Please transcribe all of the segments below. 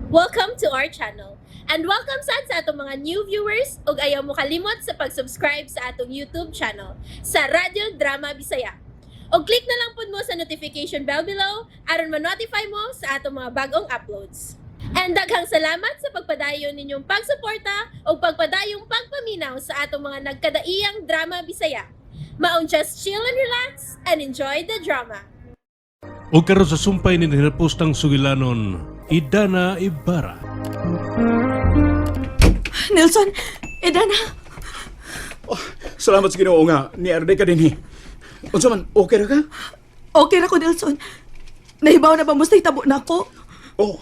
Welcome to our channel. And welcome sad sa atong mga new viewers ug ayaw mo kalimot sa pag-subscribe sa atong YouTube channel sa Radyo Drama Bisaya. Og click na lang pud mo sa notification bell below aron ma-notify mo sa atong mga bagong uploads. And daghang salamat sa pagpadayon ninyong pagsuporta ug pagpadayong pagpaminaw sa atong mga nagkadaiyang drama Bisaya. Maong just chill and relax and enjoy the drama. O karon sa sumpay ni hinapustang sugilanon, Idana Ibarra. Nelson, Edana. Salamat sa Ginoo nga niarde ka dinhi. Unsa man, okay ra ka? Okay ra ko, Nelson. Nahibaw na ba mo sa hitabo na ako? Oh,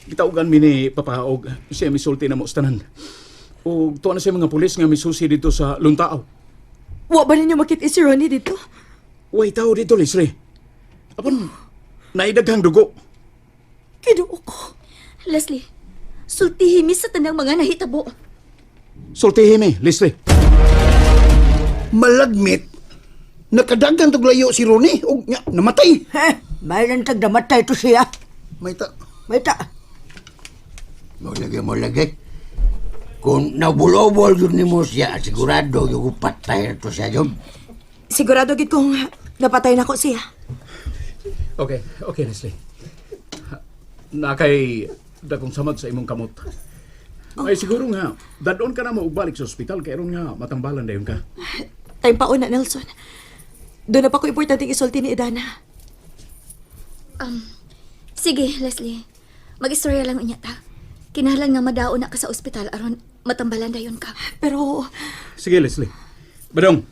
gitawgan mi ni Papa og siya misulti na mo sa tanan. Og tuwa na siya mga pulis nga misusi dito sa Luntao. Wa ba ninyo makita si Ronnie dito? Way tao dito, Leslie. Apon, naidaghang dugo. Kinuo ko. Leslie, sultihi mi sa tanang mga nahitabo. Sultihi mi, Leslie. Malagmit, nakadagan tog layo si Ronnie og nya namatay. Heh, may lang tag namatay to siya. May ta. May ta. Mo lagi. Kung nabulobol yun ni mo siya, sigurado yung patay na to siya yun. Sigurado gid kong napatay na ko siya. Okay, okay, Leslie. Nakay dagong samad sa imong kamot. Ay siguro nga, dadon ka na mo og balik sa ospital kay aron nga matambalan dayon ka. Time pa una, Nelson. Doon na pa ko importante isulti ni Edana. Sige, Leslie. Mag-istorya lang unya ta. Kinahanglan nga madaon na ka sa ospital aron matambalan dayon ka. Pero, Sige, Leslie. Badong.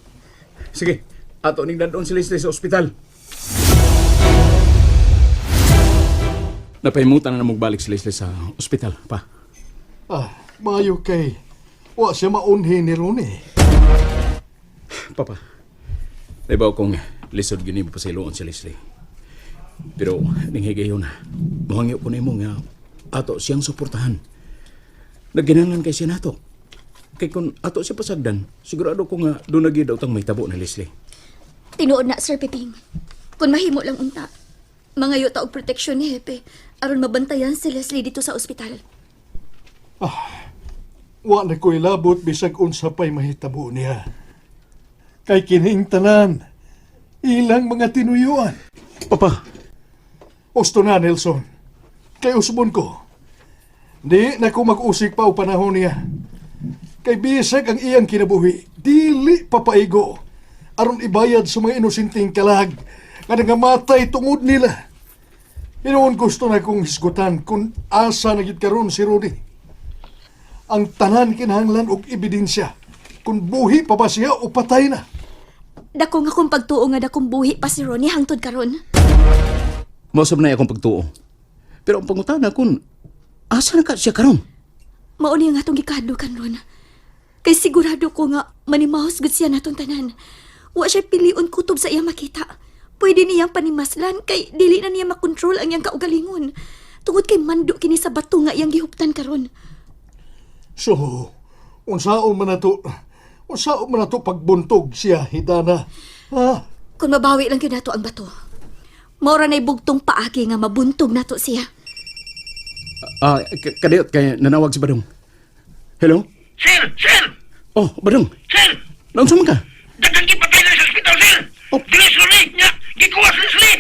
Sige, ato ning dadon si Leslie sa ospital. Napahimutan na namog balik si Leslie sa ospital, pa. Ah, maayo kay wa siya maunhi ni Ronnie. Papa, naibaw kong lisod gini mo pasayloon si Leslie. Pero ning higayon na, muhangyo ko nimo nga ato siyang suportahan. Nagginanglan kay siya nato. Kay kung ato siya pasagdan, sigurado ko nga doon na gyud daw tang may tabo ni Leslie. Tinuod na, Sir Piping. Kung mahimo lang unta, mangayo ta og proteksyon ni Hepe aron mabantayan si Leslie dito sa ospital. Wa na ko'y labot bisag unsa pa'y mahitabo niya. Kay kining tanan, ilang mga tinuyuan. Papa, Usto na, Nelson. Kay usbon ko. Di na ko mag-usik pa o panahon niya. Kay bisag ang iyang kinabuhi, dili papaigo. Aron ibayad sa mga inosenteng kalag nga nangamatay tungod nila. Hinuon gusto na kong hisgutan kung asa na gid karon si Rudy. Ang tanan kinahanglan og ebidensya kung buhi pa ba siya o patay na. Dako nga kung pagtuo nga dakong buhi pa si Ronnie hangtod karon. Mausab na akong pagtuo. Pero ang pangutana kun asa na ka siya karon? Mao ni nga atong gikahadlukan ron. Kay sigurado ko nga manimahos gud siya natong tanan. Wa siya pilion kutob sa iya makita. Pwede niyang panimaslan kay dili na niya makontrol ang iyang kaugalingon. Tungod kay mando kini sa bato nga iyang gihuptan karon. So, unsaon man nato, unsaon man nato pagbuntog siya, Hidana? Ha? Kung mabawi lang gyud nato ang bato. Mao ra nay bugtong paagi nga mabuntog nato siya. Ah, kadiyot kay nanawag si Badong. Hello? Sir! Sir! Oh, Badong. Sir! Naunsa man ka? Daghang gipatay na sa ospital, sir! Oh. Dili si Ronnie! Nya! Gikuha si Leslie!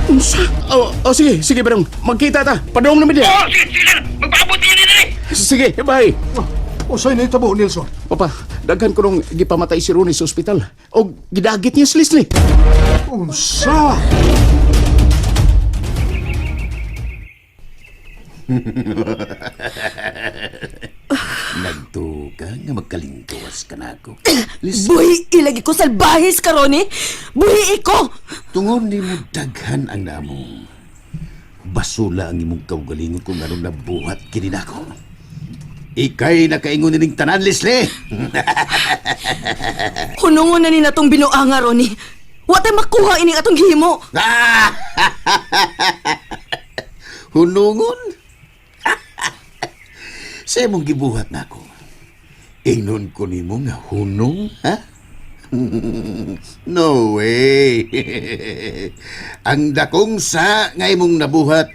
Unsa? Oh, oh, sige, sige Badong. Magkita ta. Padong na mi diha. Oo, sige, sige, sir! Magpaabot niya nila eh! Sige, bye. Usay na itabo, Nelson. Papa, daghan ko nung gipamatay si Rooney sa ospital. O gidagit niya si Leslie. Unsa? Nagtuka nga magkalingkawas ka na ako. buhi ilagi ko salbahis ka, Ronnie. Buhi iko! Tungod ni mo daghan ang namong. Basula ang imong kaugalingon kung anong nabuhat kini nako. Ikay nakaingon nining tanan, Leslie. Hunungon na ni natong binuanga, Ronnie. Wa tay makuha ining atong gihimo. Hunungon? Sa imong gibuhat nako. Ingnon ko nimo nga hunong, ha? No way. Ang dakong sa nga imong nabuhat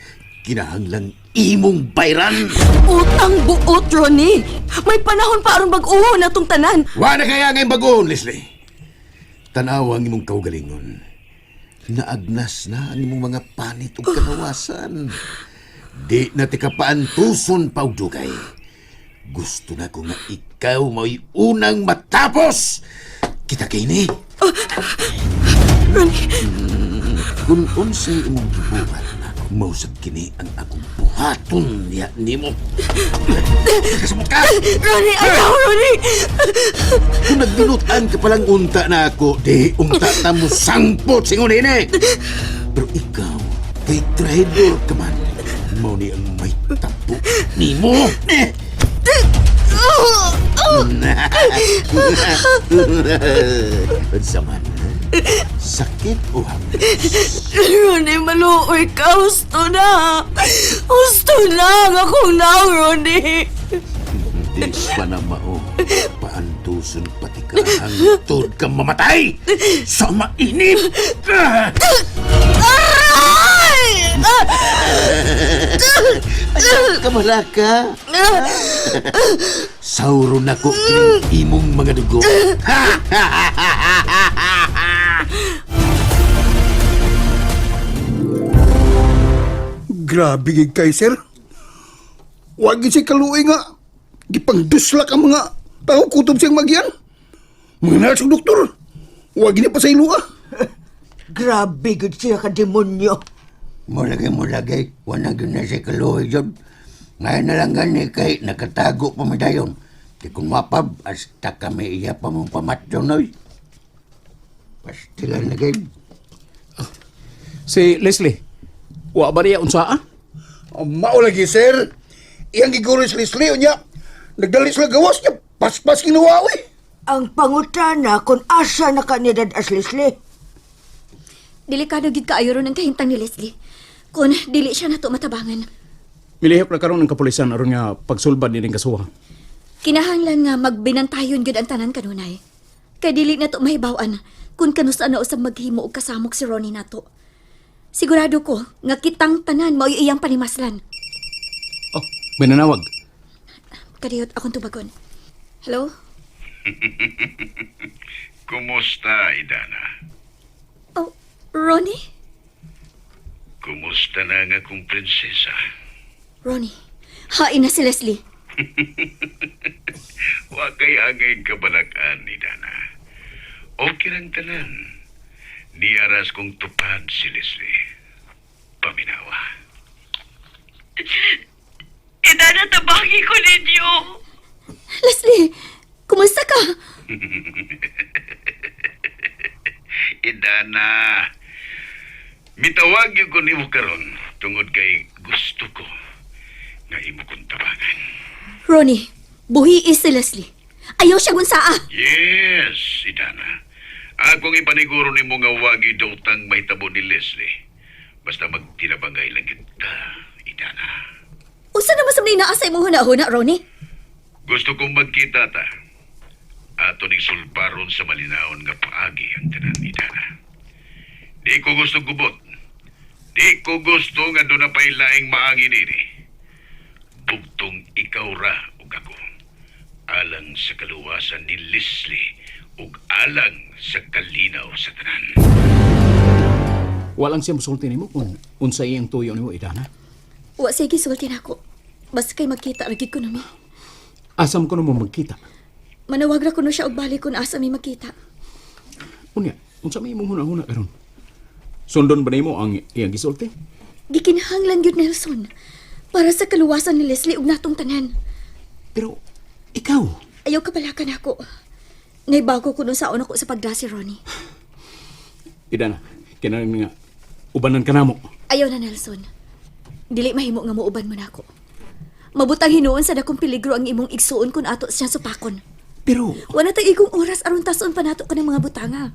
Kinahanglang imong bayran. Utang buot, Ronnie. May panahon pa aron bag-uho na tong tanan. Wa na kaya ngayong bagoon, Leslie. Tanaw ang imong kaugalingon. Naagnas na ang imong mga panit ug kanawasan. Di na tika paantuson pa og dugay. Gusto na ko nga ikaw mao'y unang matapos. Kita kini. Ronnie, Kung unsay imong gibuhat, mausap kini ang akong buhaton niya nimo. Kasumot ka! Ronnie, ayaw, Ronnie! Kung nagbinutan ka palang unta na ako, di unta ta mo sangpot singon ini. Pero ikaw, kay traidor ka man, mao ni ang may tapo nimo. Eh! Unsa man, eh? Sakit o haplos? Ronnie, maluoy ka. Husto na. Husto na ang akong naong, Ronnie. Di pa na mao. Paantuson pati ka hangtod ka mamatay sa mainit. Aray! Ayaw ka malaka. Sauro na ko kining imong mga dugo. Grabe gid kay sir. Wag gid siya kaluoy nga. Gipangduslak ang mga tao kutob siyang magyan. Mga nurse ug doktor. Wag gid pa sa ilua. Grabe gud siya ka demonyo. Mulagay, mulagay. Wala gyud na siya kaluoy jud. Ngayon na lang gani kay nakatago pa mi dayon. Di kung mapab, hasta kami iya pa mong pamatyon, oy. Pastilan na gay. Si Leslie, wa ba niya unsaa? Mao lagi sir. Iyang giguro si Leslie unya. Nagdali sila gawas niya. Paspas ginawa oy. Ang pangutana kung asa na kanidad as Leslie. Delikado gid kaayo ron ang kahintang ni Leslie. Kun dili siya nato matabangan. Milihok na karon ang kapulisan aron nga pagsulbad nining kasuha. Kinahanglan nga magbinantayon gyud ang tanan kanunay. Kay dili nato mahibaw-an kun kanusa na usab maghimo og kasamok si Ronnie nato. Sigurado ko nga kitang tanan mao'y iyang panimaslan. Oh, may nanawag. Kadiyot akong tubagon. Hello? Kumusta, Idana? Oh, Ronnie? Kumusta na nga kong prinsesa? Ronnie, hain na si Leslie. Wa kay angay kabalakan, Idana. Okay lang tanan. Niaras kong tupad si Leslie. Paminawa. Idana, tabagi ko ninyo. Leslie, kumusta ka? Idana, mitawag yung ko nimo karon tungod kay gusto ko nga imo kong tabangan. Ronnie, buhi si Leslie. Ayaw siya gunsaa. Yes, Idana. Akong ipaniguro nimo nga wagi daw tang mahitabo ni Leslie. Basta magtinabangay lang kita, Idana. Usa naman sa mga inaasa imong huna-huna, Ronnie? Gusto kong magkita ta. Ato ning sulbaron sa malinawon nga paagi ang tanan, Idana. Di ko gusto gubot. Di ko gusto nga doon na pa'y laing maangi nini. Bugtong ikaw ra ug ako. Alang sa kaluwasan ni Leslie ug alang sa kalinaw sa tanan. Walang siya musulti nimo kung unsa iyang tuyo nimo Idana. Wa sige sulti nako. Basta kay magkita ra gid ko nami. Asam ko mo magkita. Manawag ra kuno siya og balik kun asa mi magkita. Unya, unsa may imong hunahuna karon? Sundon ba nimo ang iyang gisulti? Gikinahanglan gyud Nelson para sa kaluwasan ni Leslie ug natong tanan. Pero ikaw, Ayaw kabalakan ako. Naibago ko nun sa ako sa pagda si Ronnie. Idana, kinahanglan nga ubanan ka namo. Ayaw na Nelson. Dili mahimo nga muuban mo nako. Mabutang hinuon sa dakong peligro ang imong igsuon kun ato siya supakon. Pero Wala tay igong oras aron tason pa nato kanang mga butanga.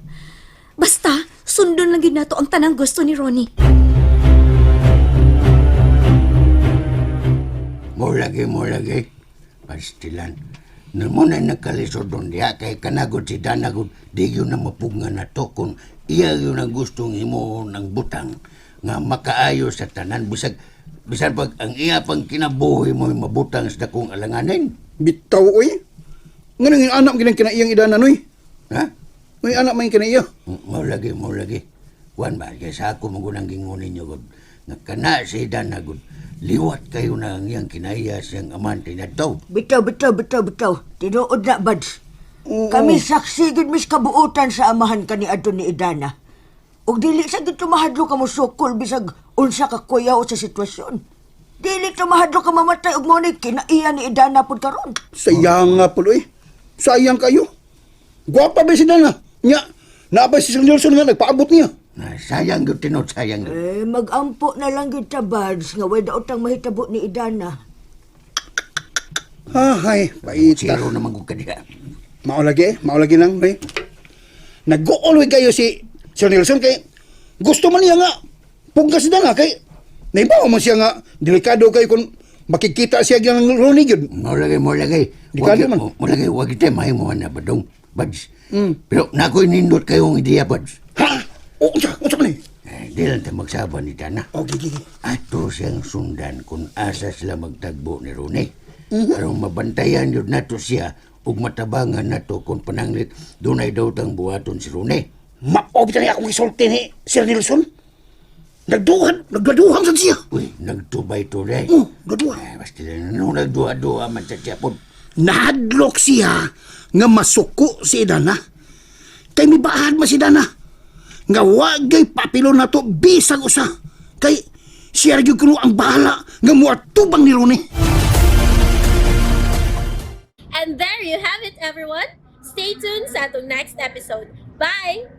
Basta sundon lang gid nato ang tanang gusto ni Ronnie. Mulagi, mulagi. Pastilan. Na mo na nagkalisod doon diha kay kanagod si Danagod di yun na mapugngan na to kung iya yun ang gustong himuon ng butang nga makaayo sa tanan bisag Bisan pag ang iya pang kinabuhi mo mabutang sa dakong alanganin. Bitaw oy. Nganong yung anak ginang kinaiyang idana noy? Ha? May anak may kinaiya. Mao lagi, mao lagi. Kuan ba, kay sa ako magunang gingon ninyo gud. Nga kana si Dana gud. Liwat kayo na ang iyang kinaiya siyang amante na daw. Bitaw, bitaw, bitaw, bitaw. Tinuod na, Buds. Oo. Kami saksi gud mis kabuotan sa amahan kani adto ni Idana. Ug dili sa gid tumahadlo ka mo sukol bisag unsa ka kuyaw sa sitwasyon. Dili tumahadlo ka mamatay ug mao ni kinaiya ni Idana pud karon. Sayang nga po eh. Sayang kayo. Gwapa ba si Dana? Nya, naabay si Sir Nelson nga nagpaabot niya. Na, sayang gud tinuod, sayang gud. Eh magampo na lang gyud ta, Buds, nga way daotang mahitabo ni Idana. Ahay, paita. Zero naman gud ka diha. Mao lagi eh, mao lagi nang eh. Nag-uoloy kayo si Sir Nelson kay gusto man niya nga puggas si Dana kay naibaw man siya nga delikado kayo kung makikita siya gyang Ronnie gyud. Mao lagi, mao lagi. Delikado man. Mao lagi, wag tayo mahimuhan na badong. Buds. Pero nakoy nindot kayong ideya, Buds. Ha? O, unsa, unsa man eh? Eh, di lang tayo magsaba ni Dana. Okay, okay. Ato siyang sundan kung asa sila magtagbo ni Rooney. Aron mabantayan yun nato siya ug matabangan nato kung pananglit dunay daw tang buhaton si Rooney. Maobit na akong isulti ni Sir Nelson. Nagduhan, nagduhan sad siya. Uy, nagtubay-tubay. Oh, nagduha. Eh, basta lang, nung nagduha-duha man sa siya po. Nahadlok siya nga masuko si Dana. Kay mibahan man si Dana. Nga wagay papilo na to bisag usa. Kay siya ra gyud kuno ang bahala nga muatubang ni Rooney. And there you have it, everyone. Stay tuned sa atong next episode. Bye!